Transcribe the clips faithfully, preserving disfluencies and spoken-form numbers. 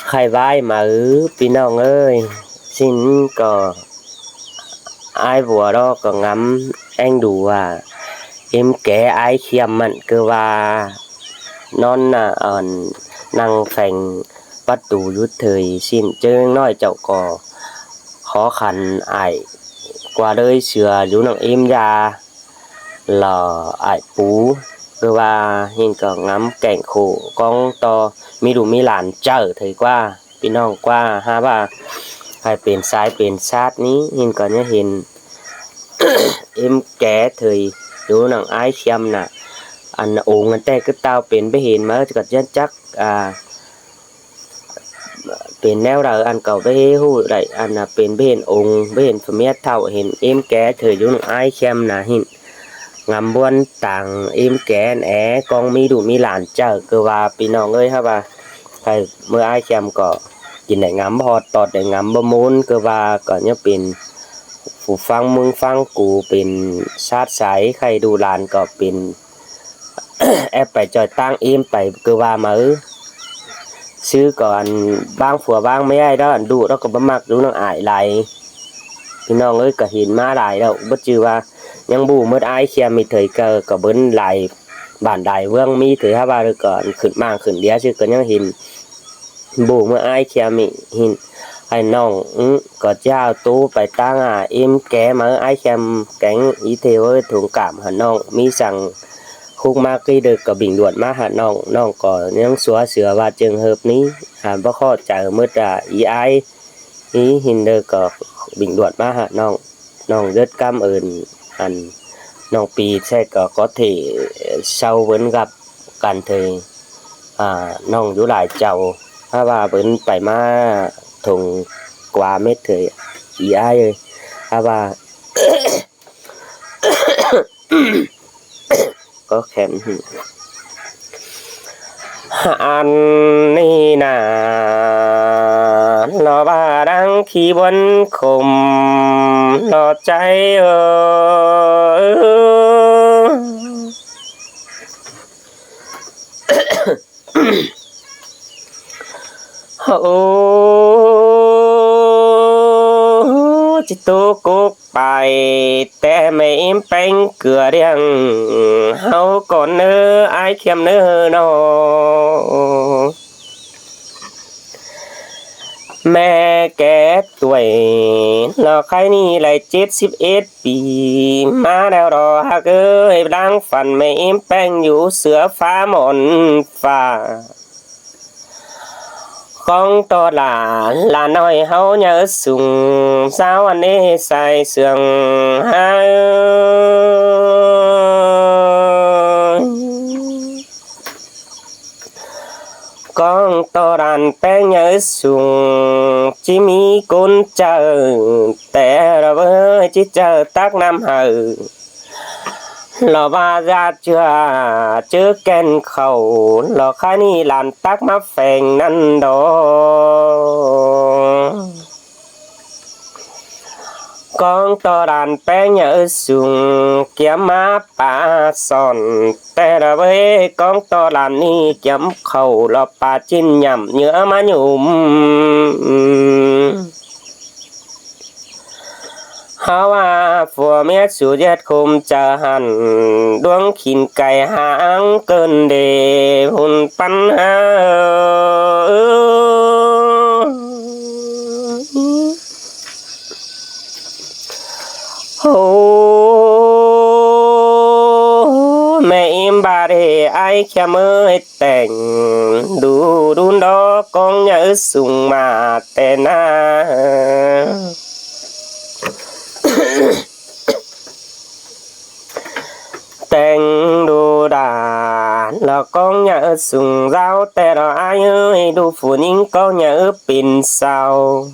Khay ꞌvái máư ꞌpi ꞌnọng ơi, ꞌsịn ꞌcọ ải ꞌvua ꞌló ꞌcọ ngắm ꞌéng đu ꞌa, ꞌếm ké ải ꞌKhiêm ꞌmắn ꞌcọ ꞌva ꞌnón ꞌnặn, ꞌnăng pheng pắt tu dú thời ꞌsịn ꞌchớ ꞌnọi chảu ꞌcọ khó khăn ải ꞌquá ꞌlới sưa dú nẳng ꞌếm da lỏ ải pú ꞌcọ ꞌva ꞌnhín ꞌcọ ngắm kẻng khổ ꞌcóng ꞌto ꞌmí đu ꞌmí lan ꞌchạư thời ꞌquá ꞌpi ꞌnọng ꞌquá hák ꞌva khay pên sai pên sat ꞌnị ꞌnhín ꞌcọ ꞌnhá hên ꞌếm ké thời dú nẳng ải ꞌKhiêm ꞌnạ. Ăn ống ăn ꞌtẹ ꞌcứ tao pên báu hên máư ꞌcọ ꞌchớ chắc, à, pên ꞌnéo đaư ăn ꞌcọ báu hên ꞌhụ đảy ăn, à, pên báu hên ống báu hên phua ꞌmía thảu hên ꞌếm ké thời dú nẳng ải ꞌKhiêm ꞌnạ ꞌnhín. Ngắm ꞌbuôn tang ꞌếm ké ăn é ꞌcóng ꞌmí đu ꞌmí lan ꞌchạư ꞌcọ ꞌva ꞌpi ꞌnọng ơi hák ꞌva khay ꞌmưa ải ꞌKhiêm ꞌcọ kin đảy ngắm báu ꞌhọt ꞌtọt đảy ngắm báu ꞌmôn ꞌcọ ꞌva ꞌcọ ꞌnhá pên phủ ꞌphắng ꞌmướng ꞌphắng cu pên sat sai khay đu lan ꞌcọ pên ép pay ꞌchoi ꞌtáng ꞌếm pay ꞌcọ ꞌva máư. Sư ꞌcọ ăn ꞌváng phua ꞌváng ꞌmía ꞌló ăn đu ꞌló ꞌcọ báu ꞌmặc dú nẳng ải lai. ꞌPi ꞌnọng ơi ꞌcọ hên ꞌmá lai ꞌlẹo báu ꞌchư ꞌva ꞌnhắng ꞌbụ ꞌmớt ải ꞌKhiêm ꞌmí thời ꞌcọ ꞌcọ bớn lai bản lai ꞌvướng ꞌmí thời hák ꞌva ꞌlới ꞌcọ khửn ꞌmáng khửn đĩa ꞌsứ ꞌcọ ꞌnhắng hên ꞌbụ ꞌmớt ải ꞌKhiêm ꞌmí ꞌnhín. Ải ꞌnọng ư ꞌcọ ꞌchí au ꞌtố pay ꞌtáng, à, ꞌếm ké máư ải ꞌKhiêm kéng ꞌí ꞌtẹ ꞌvới thông cảm hả ꞌnọng ꞌmí săng khúc mắc ꞌí đaư ꞌcọ bình luận ꞌmá hả ꞌnọng. ꞌNọng ꞌcọ ꞌnhắng sua sửa ꞌva trường hợp ꞌnị, à, báu khó chaư ꞌmớt, à, ꞌí ải ꞌnị ꞌhín đaư ꞌcọ bình luận ꞌmá hả ꞌnọng. ꞌNọng rất cảm ơn ăn ꞌnọng ꞌpi ꞌsẹ ꞌcọ có thể sau bớn gặp cản thời, à, ꞌnọng dú lai chảu hák ꞌva bớn pay ꞌmá thông qua mết thời ꞌí ải ơi. Hák ꞌva có khen. Ăn ꞌnị ꞌnạ lỏ ꞌva đang khi ꞌbuôn khôm lỏ chảy ơ. Ơ, ꞌchí ꞌtố cốc pay té ꞌmẹ ꞌếm ꞌpéng ꞌcứa điêng ꞌháu ꞌcọ ꞌnớ ải ꞌKhiêm ꞌnớ ꞌnọ. ꞌMẹ ké tuổi lỏ khay ꞌnị lai chết síp ết pi ꞌmá ꞌlẹo ꞌló hák ơi, đang phăn ꞌmẹ ꞌếm ꞌpéng dú sửa phá mòn phả. ꞌCóng ꞌto lả, lả ꞌnọi ꞌháu nháư sung, ꞌsáo ăn ꞌnê sai sương hák ơi. ꞌCóng ꞌto đàn ꞌpéng nháư sung, ꞌchí ꞌmí ꞌcốn chaư, té lỏ ꞌvới ꞌchí chaư tắc ꞌnặm hảư. Lỏ ꞌva da ꞌchưa ꞌchớ ken khảu, lỏ khay ꞌnị lan tắc ꞌmá pheng ꞌnặn đó. ꞌCóng ꞌto đàn ꞌpéng nháư sung, kiêm ꞌmá pá sỏn, té lỏ ꞌvới ꞌcóng ꞌto đàn ꞌnị kiêm khảu, lỏ pá ꞌchịn nhẳm nhứa ꞌmá nhủm. Hák ꞌva phua ꞌmía sú ꞌdệt khôm chaư hẳn, đuống khỉn cay háng cơn đê hùn pắn hák. Hô, ꞌmẹ ꞌếm ꞌva đê ải ꞌKhiêm ơi, téng đu đun đó ꞌcóng nháư sung ꞌmá té ꞌna. Téng đu đả lỏ ꞌcóng nháư sung, ꞌdáo té lỏ ải ơi, đu phủ ꞌnhính ꞌcóng nháư pên sau.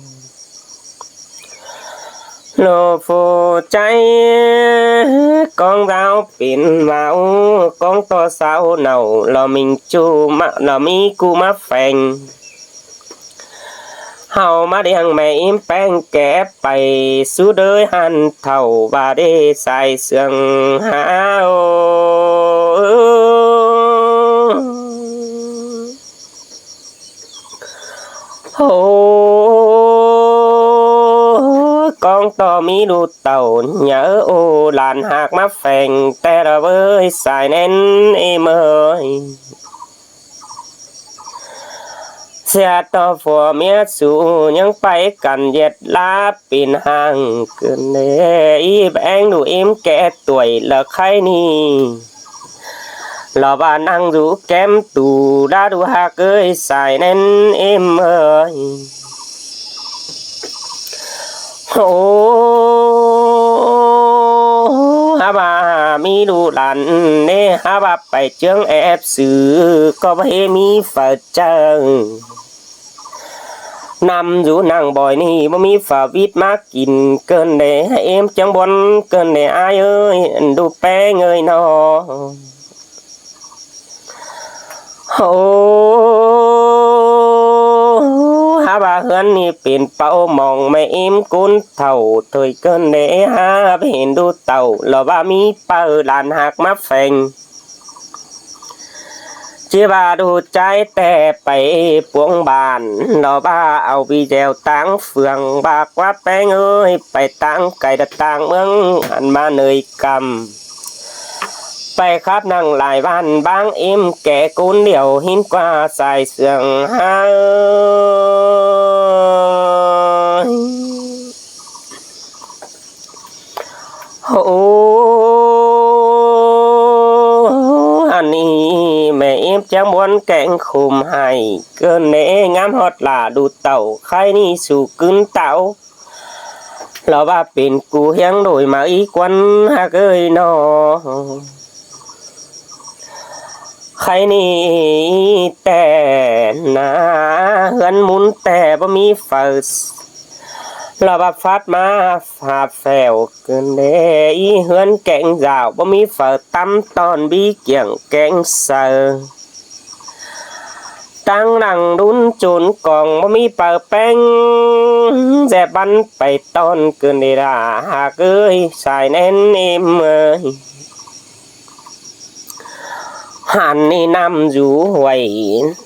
Lỏ phủ cháy ꞌcóng ꞌdáo pên ꞌváo, ꞌcóng ꞌto sau nảu lỏ ꞌmính ꞌchu ꞌmá, lỏ ꞌmí ꞌcú ꞌmá pheng. Hảư ꞌmá điêng ꞌmẹ ꞌếm ꞌpéng ké pay sú đới hăn thảu ꞌva đê sai sương hák ơi. Ôi, ꞌcóng ꞌto ꞌmí ꞌlụk tảu nháư ô lan ꞌhặc ꞌmá pheng ꞌtẹ ꞌlẹo ꞌvới sai ꞌnén ꞌếm ới. ꞌSịa ꞌto phua ꞌmía sú ꞌnhắng pay căn ꞌdệt ꞌlá pên hang ꞌcứn ꞌnị, ꞌíp ꞌéng ꞌlụk ꞌếm kẻ tuổi lỏ khay ꞌnị. Lỏ ꞌva ꞌnăng dú kém tu đá ꞌlụk ꞌhặc ới sai ꞌnén ꞌếm ới. Ô, hák ꞌva ꞌmí ꞌlụk lan ꞌnị, hák ꞌva pay ꞌchương ép sư ꞌcọ báu ꞌhế ꞌmí phaư chaư. ꞌNặm dú ꞌnăng bói ꞌnị báu ꞌmí phaư vít ꞌmá kin ꞌcứn ꞌnị, ꞌếm chắng bón ꞌcứn ꞌnị ải ới, ꞌlụk ꞌpéng ới ꞌnọ. Ô, hák ꞌva ꞌhướn ꞌnị pên páo mong ꞌmẹ ꞌếm ꞌcốn thảu thôi ꞌcứn ꞌnị, hák ꞌva hên ꞌlụk tảu lỏ ꞌva ꞌmí phaư lan ꞌhặc ꞌmá pheng. ꞌChí ꞌva ꞌlụk ꞌchái ꞌtẹ pay ꞌpuống bản lỏ ꞌva au ꞌviđeo ꞌtáng phường bác ꞌva ꞌpéng ới, pay ꞌtáng cai đa ꞌtáng ꞌmướng ăn ꞌmá ꞌnới ꞌcắm. Pay khắp ꞌnăng lai ꞌván ꞌváng ꞌếm kẻ ꞌcốn điêu ꞌhín ꞌquá sai sương ꞌhại. Ô, ăn ꞌnị ꞌmẹ ꞌếm chắng bón kéng khum hảy ꞌcứn ꞌnị, ngắm ꞌhọt lả ꞌlụk tảu khay ꞌnị sú ꞌcứn tảu. Lỏ ꞌva pên cu hiếng đôi máư ꞌquắn ꞌhặc ới ꞌnọ. Khay ꞌnị ꞌtẹ ꞌna ꞌhướn mún ꞌtẹ báu ꞌmí phaư. Lỏ ꞌva phắt ꞌmá phả phẻo ꞌcứn ꞌnị, ꞌhướn kéng dảo báu ꞌmí phaư tắm ꞌtọn bí kiẻng kéng saư. ꞌTáng lăng đun chốn cong báu ꞌmí phaư ꞌpéng, dép bắn pay ꞌtọn ꞌcứn ꞌnị đa ꞌhặc ới sai ꞌnén ꞌếm ới. Hẳn ꞌnị ꞌnặm dú huổi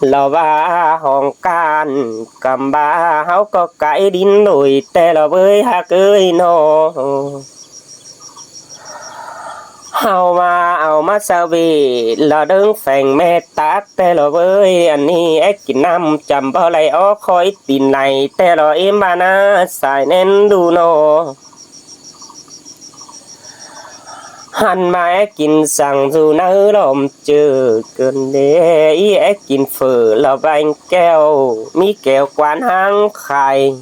lỏ ꞌva hong can cắm ba ꞌháu ꞌcọ cáy đin đôi ꞌtẹ ꞌlẹo ꞌvới ꞌhặc ới ꞌnọ. ꞌHáu ꞌva au ꞌmá saư ꞌvị lỏ ꞌlớng pheng ꞌme tắc ꞌtẹ ꞌlẹo ꞌvới, ăn ꞌnị é kin ꞌnặm chăm báu đảy ók khói tin đảy ꞌtẹ ꞌlẹo ꞌếm ꞌva ꞌna sai ꞌnén ꞌlụk ꞌnọ. Hẳn ꞌva é kin săng dú ꞌnáư ꞌlóm ꞌchự ꞌcứn ꞌnị, é kin phở lỏ bánh kẹo, ꞌmí kẹo quán háng khai.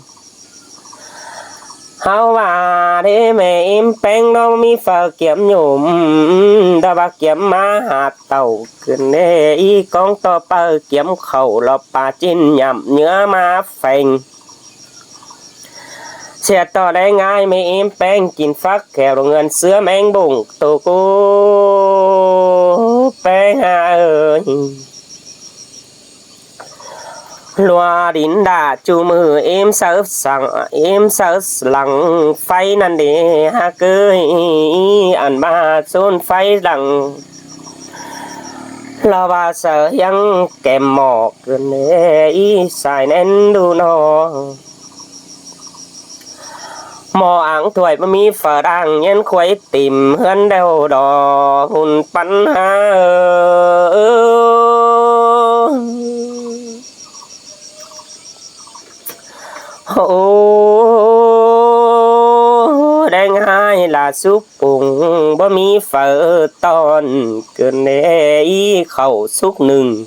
ꞌHáu ꞌva đé ꞌmẹ ꞌếm ꞌpéng ꞌnọ ꞌmí phaư kiêm nhôm, đa ꞌva kiêm ꞌmá hả tảu ꞌcứn ꞌnị, ꞌcóng ꞌto phaư kiêm khảu lỏ pa ꞌchịn nhẳm ꞌnhứa ꞌmá pheng. ꞌSịa ꞌto đé ꞌngai ꞌmẹ ꞌếm ꞌpéng kin phắc khẻo lỏ ngươn ꞌsứa ꞌmeng bổng tô cô ꞌpéng ha ới. Lua đin đa ꞌchu ꞌmự ꞌếm saư săng, ꞌếm saư lăng phay ꞌnặn đê ꞌhặc ới, ăn ꞌva ꞌsốn phay lăng lỏ ꞌva saư hiếng kẻm ꞌmo ꞌcứn ꞌnị sai ꞌnén ꞌlụk ꞌnọ. ꞌMo áng thuổi báu ꞌmí phaư đang, nhén khuối tìm ꞌhướn đeo đỏ hùn pắn ha ới. Ô, đeng hai lả súp pung báu ꞌmí phaư ꞌtọn ꞌcứn ꞌnị, khảu súp ꞌnưng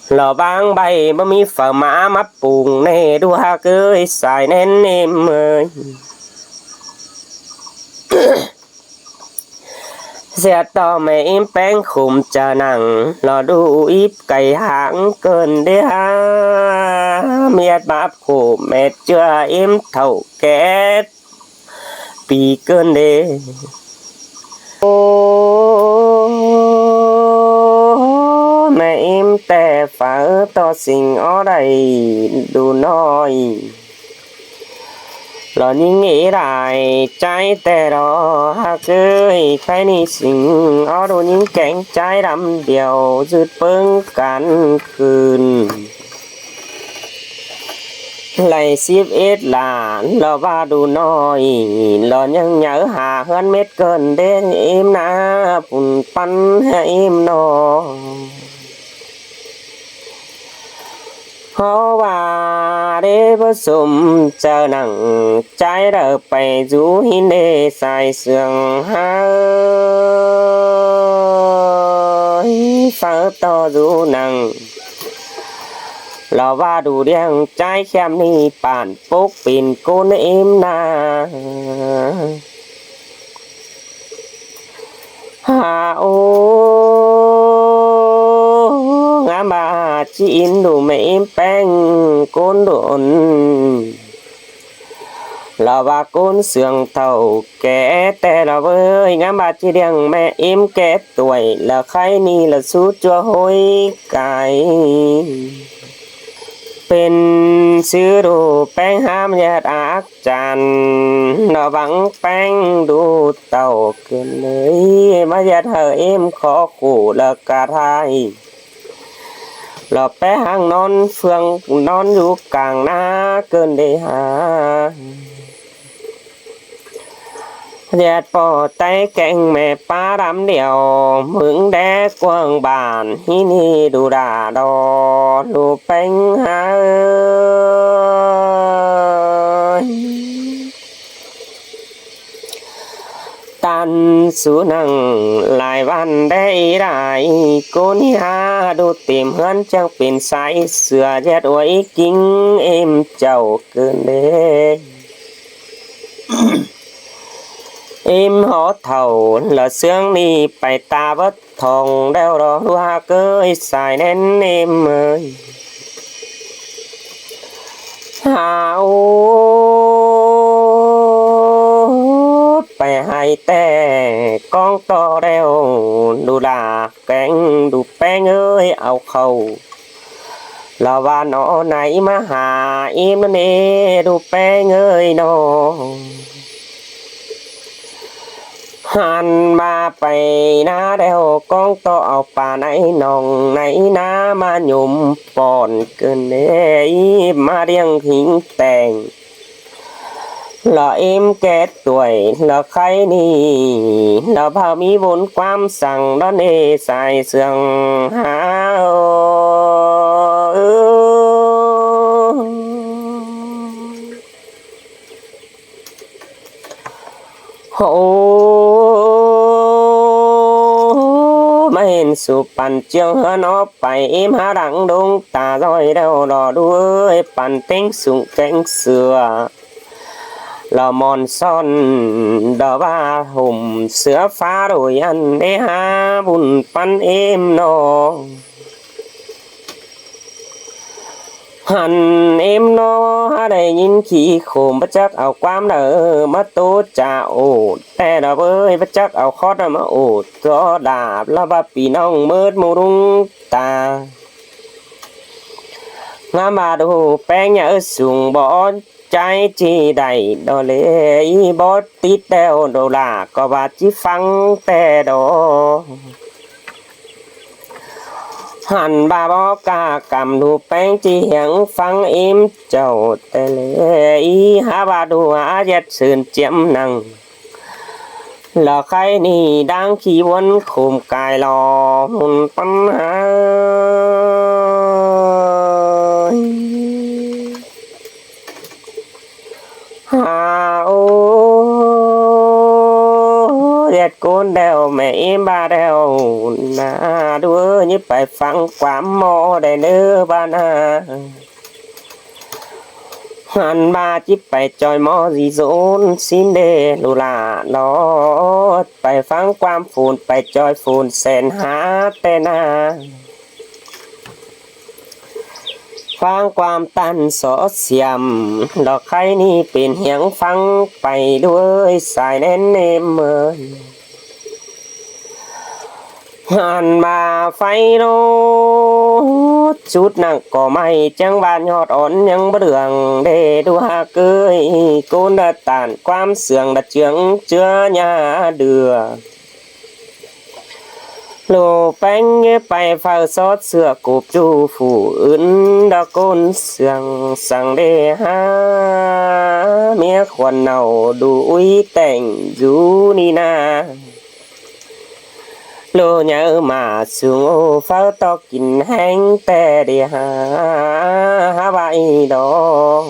lỏ báng bay báu ꞌmí phaư ꞌmá ꞌmá pung ꞌnị ꞌlụk ꞌhặc ới sai ꞌnén ꞌếm ới. ꞌSịa ꞌto ꞌmẹ ꞌếm ꞌpéng khum chaư nẳng lỏ ꞌlụk íp cay háng ꞌcứn đé ha, ꞌmiệt báp khum ꞌmẹ ꞌchưa ꞌếm thảu ké pi ꞌcứn đê. Ô, ꞌmẹ ꞌếm ꞌtẹ phaư ꞌto sính ók đảy ꞌlụk ꞌnọi. Lỏ ꞌnhính ế lai ꞌchái ꞌtẹ lo ꞌhặc ới, khay ꞌnị sính ók ꞌlụk ꞌnhính kéng ꞌchái đăm điêu dứt ꞌpứng căn khửn. Đảy síp ết lả lỏ ꞌva đu ꞌnọi, lỏ ꞌnhắng nháư hả ꞌhướn mết cơn đế ꞌếm ꞌná, phun păn hả ꞌếm ꞌnọ. Hảư ꞌva đế báu sôm chaư nẳng, ꞌchái đaư pay dú ꞌhịn đế sai sương hảư, pháư ꞌto dú nẳng. Lỏ ꞌva đu ꞌliệng ꞌchái ꞌkhém ꞌnị pản pốc pên ꞌcốn ꞌếm ꞌná. Hả ô, ngắm ꞌva ꞌchí ín đu ꞌmẹ ꞌếm ꞌpéng ꞌcốn đu ôn. Lỏ ꞌva ꞌcốn sương thảu ké ꞌtẹ lỏ ꞌvới, ngắm ꞌva ꞌchí ꞌliệng ꞌmẹ ꞌếm ké tuổi, lỏ kháy ꞌnị lỏ sú ꞌchua ꞌhối cai. Pên ꞌsứ đu ꞌpéng hám ꞌdệt ác chăn, lỏ vắng ꞌpéng đu tảu cơn ꞌlới, ꞌmá ꞌdệt hảư ꞌếm khó khổ lỏ cá thái. Lỏ pé hăng ꞌnón ꞌphướng ꞌnón dú cang ꞌná cơn đế hả. ꞌDệt ꞌpo ꞌTáy kéng ꞌmẹ ꞌpá đăm điêu, ꞌmứng đé cuông bản ꞌhịn ꞌnị đu đả đo đu ꞌpéng hả ơi. Tăn sú nẳng lai văn đé ꞌí lai, ꞌcốn ꞌhí hả đu tìm ꞌhướn ꞌchăng pên sai sưa, ꞌdệt ua ꞌí ꞌkính ꞌếm chảu cơn đế. Ím hó thảu lỏ ꞌsướng ꞌnị pay ta bớt thong đeo đo ꞌlúa cới sai ꞌnén ꞌếm ơi. Hả ô, pay ꞌhại ꞌtẹ ꞌcóng ꞌto đeo đu đả kéng đu ꞌpéng ơi au khảu. Lỏ ꞌva ꞌnọ nảy ꞌmá hả ím ꞌnặn ê đu ꞌpéng ơi ꞌnọ. Hăn ꞌva pay ꞌná đeo ꞌcóng ꞌto au pả nảy nỏng nảy ꞌná ꞌmá nhôm pọn cơn ê, ꞌmá ꞌliệng ꞌhính tẻng. Lỏ ím ké tuổi lỏ kháy ꞌnị, lỏ ꞌva ꞌmí vốn ꞌquám săng đón ê sai sương hả ơ. Hô, ꞌmá hên sụp păn ꞌchương ꞌhướn óp pay ím hả đăng đung ta ꞌdoi đeo lỏ đuôi păn ꞌtếng sung kéng sưa. Lỏ mon son đỏ ꞌva hùm sứa phá đuổi ăn đế hả bun păn ím ꞌnọ. Hăn ím ꞌnọ hả đảy ꞌnhính khí khôm báu chắc au ꞌquám đaư ꞌmá ꞌtố chả ổ ꞌtẹ đỏ ꞌvới, báu chắc au khót ꞌmá ổ ꞌto đạp lỏ ꞌva ꞌpi ꞌnọng mớt ꞌmú ꞌlung ta. Ngắm ꞌva đu ꞌpéng nháư sung bót ꞌchái ꞌchí đảy đo ꞌlế, bót tít đeo đô la ꞌcọ ꞌva ꞌchí ꞌphắng ꞌtẹ đo. Hăn ꞌva bók ca căm đu ꞌpéng ꞌchí hiếng ꞌphắng ím chảu ꞌtẹ ꞌlế, hả ꞌva đu hả ꞌdệt sưn chiếm năng. Lỏ kháy ꞌnị đang khí ꞌvốn khôm cai lỏ hùn păn hả ơi. Hả ô, ꞌdệt ꞌcốn đeo ꞌmẹ ím ꞌva đeo nả đuôi ꞌnhính pay ꞌphắng ꞌquám ꞌmo đảy ꞌnớ ꞌva nả. Hăn ꞌva ꞌchí pay ꞌchoi ꞌmo dí dốn ꞌsín đế đô la lỏ pay ꞌphắng ꞌquám phôn pay ꞌchoi phôn sên hả ꞌtẹ nả. ꞌPhắng ꞌquám ꞌTan só siam lỏ kháy ꞌnị pên hiếng ꞌphắng pay đuôi sai ꞌnén ꞌném ꞌmới. Hăn ꞌva pháy ꞌlố sút nẳng ꞌcọ ꞌmạy chắng ꞌva ꞌnhọt ón ꞌnhắng báu đường đê đu hả ꞌcới. ꞌCốn đa tản ꞌquám sương đa ꞌchương ꞌchứa nhá đưa. ꞌLụk ꞌpéng ꞌnhá pay phaư sót sửa cụp ꞌchu phủ ứn đa ꞌcốn sương săng đé hák ꞌmía khuôn nảu đu ꞌúi tẻng dú ꞌnị ꞌna. ꞌLụk nháư ꞌmá sung ô pháư ꞌtọ kin ꞌhéng ꞌtẹ đé hák hák ꞌvạy đo.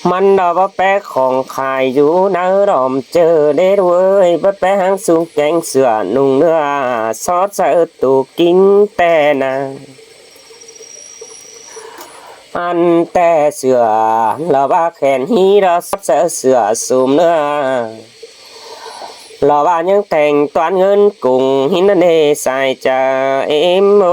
ꞌMắn đo báu pé khong khai dú nháư đom ꞌchợ đé đuối, báu pé ꞌháng sung kéng sửa nung ꞌnưa, sót sáư tu kin ꞌtẹ ꞌna. Ăn ꞌtẹ sửa lỏ ꞌva khen ꞌhí đo sót sáư sửa sum ꞌnưa. Lỏ ꞌva ꞌnhắng tẻng ꞌtoán ꞌngớn cung ꞌhín ꞌnặn ê sai chaư ꞌếm ô.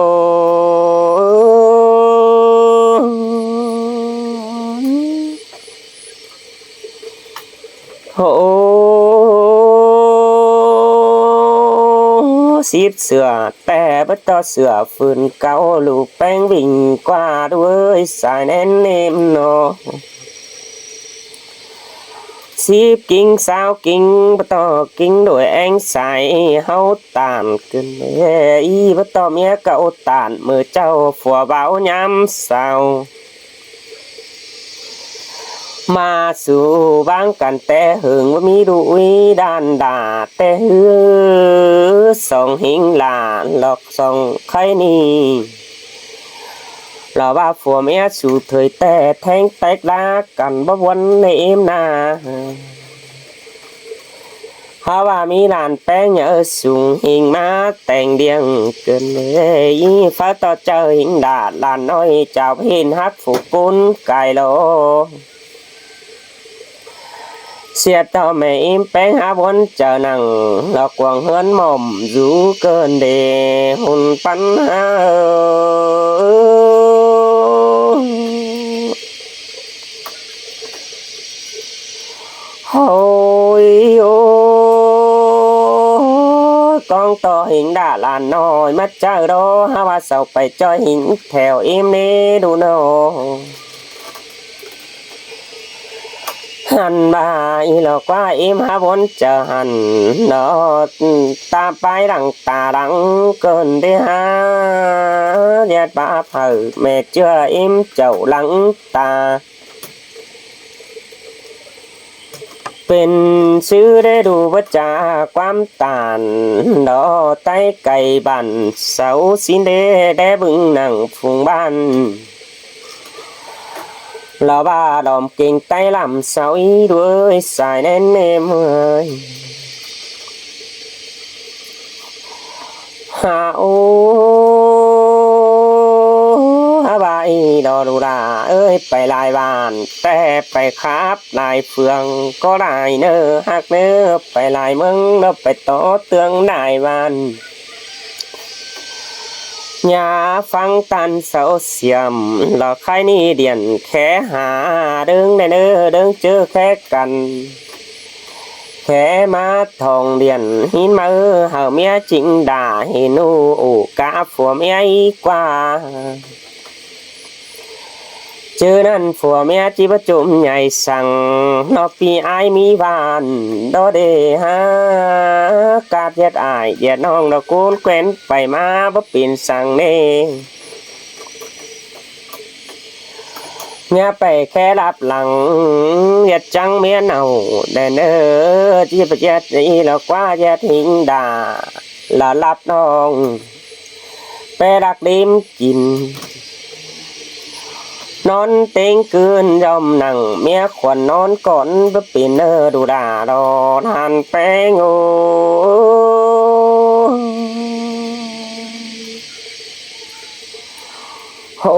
Hô, síp sửa ꞌtẹ báu ꞌto sửa phưn cáu ꞌlụk ꞌpéng ꞌvinh ꞌquá đuối sai ꞌnén ꞌnêm ꞌnọ. Síp kin sáu kin báu ꞌto kin đuổi ꞌéng sai ꞌháu tản ꞌcứn ꞌnị, báu ꞌto ꞌmía cáu tản ꞌmự ꞌchạu phua báu ꞌnhám sau. ꞌMá su ꞌváng căn ꞌtẹ hưng báu ꞌmí đu ꞌúi đan đả ꞌtẹ ꞌhứ song ꞌhính lả lọc song kháy ꞌnị. Lỏ ꞌva phua ꞌmía su thời ꞌtẹ théng téc đá căn báu ꞌmuôn ꞌnị ꞌếm ꞌna. Hák ꞌva ꞌmí lan ꞌpéng nháư sung ꞌhính ꞌmá tẻng điêng ꞌcứn ꞌnị, pháư ꞌto chaư ꞌhính đả lan ꞌnọi chảu ꞌhịn hák phủ ꞌcốn cai lo. ꞌSiết ꞌto ꞌme ꞌếm ꞌpéng hák ꞌmuôn chaư nẳng lỏ cuông ꞌhướn mỏm dú ꞌcợn đé hôn ꞌpắn hák. Hôi ôi, ꞌcóng ꞌto ꞌhính đả lan ꞌnọi ꞌmá chaư đo, hák ꞌva sau pay ꞌchoi ꞌhính theo ꞌếm ꞌnị đu ꞌnọ. Hăn ꞌva ꞌí lo ꞌquá ꞌếm hák ꞌmuôn chaư hăn ꞌnọ, ta pái lăng ta lăng ꞌcợn đé hák, ꞌdệt ꞌva phaư ꞌme ꞌchưa ꞌếm chảu lăng ta. Pên ꞌsứ đé đu báu cha ꞌquám tản, đo ꞌTáy cay bản sáu sín đé đé bưng nẳng phung bản. Lỏ ꞌva đom kinh ꞌTáy lăm sáu ꞌí đuối sai ꞌnén ꞌnêm ơi. Hả ô, hả ꞌva ꞌí đo đu đa ơi, pay lai bản ꞌtẹ pay khắp lai phường có lai ꞌnớ hák ꞌnớ, pay lai ꞌmướng ꞌnớ pay tó ꞌtướng lai bản. Nhà phắng tan sáu xiêm lỏ khai ꞌnị điện khé hả đớng đe ꞌnớ đớng ꞌchớ khé căn. Khé ꞌmá thong điện ꞌhín ꞌmá ư, hảư ꞌmía chính đả ꞌhịn ꞌnụ ủ cá phua ꞌmía ꞌí ꞌquá. ꞌChớ ꞌnặn phua ꞌmía ꞌchí báu chôm nhảy săng, ꞌnọ ꞌpi ải ꞌmí ꞌván, đó đê hả, cát ꞌdệt ải ꞌdệt ꞌnọng đó ꞌcốn quen pay ꞌmá báu pên săng ꞌnê. ꞌNhá pay khé lắp lăng, ꞌdệt chắng ꞌmía nảu đen ơ, ꞌchí pay ꞌdệt ꞌí lo ꞌquá ꞌdệt ꞌhịnh đả, lỏ lắp ꞌnọng. Pé lắc đêm kin. ꞌNón ꞌtếng ꞌcứn dom nẳng ꞌmía khuôn ꞌnón cón báu pên ơ đu đả đo ꞌnặn ꞌpéng ơ. Hô,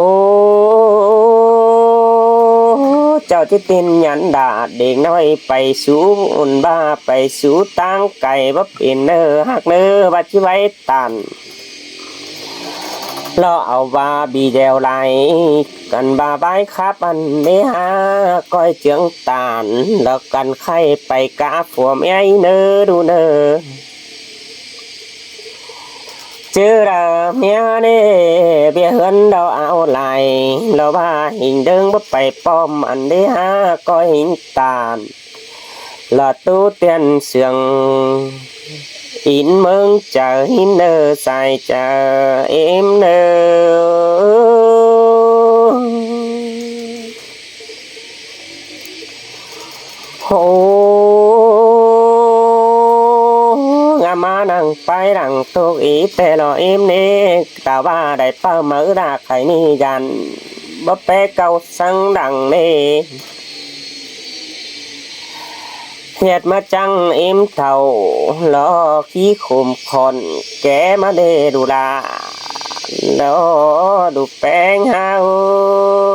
chảu ꞌchí tin nhắn đả đếng ꞌnọi pay sú ꞌun ba pay sú ꞌtáng cay báu pên ơ hák ꞌnớ ꞌva ꞌchí ꞌvạy tản. Lỏ au ꞌva bi đeo lai, căn ꞌva ꞌvạy khắp ăn đé hả, ꞌcoi chướng tản, lỏ căn khay pay cá phua ꞌmía ꞌnớ đu ꞌnớ. ꞌChớ đa ꞌmía ꞌnê, ꞌviạk ꞌhướn đo au lai, lỏ ꞌva ꞌhịnh đớng báu pay pom ăn đé hả, ꞌcoi ꞌhịnh tản. lỏ ꞌtú tiên siêng, ín ꞌmướng chaư hín ꞌnơ sai chaư ím ꞌnơ. Hô, ꞌngá ꞌmá ꞌnăng pay lăng ꞌtộc í ꞌtẹ lo ím ꞌnị, ta ꞌva đảy páo máư đa khay ꞌnị dản, báu pé cáu săng đăng ꞌnị. ꞌHiệt ꞌmá chắng ím thảu, lo ꞌkí khum khon, ké ꞌmá đê đu la, lo đu péng ꞌháo.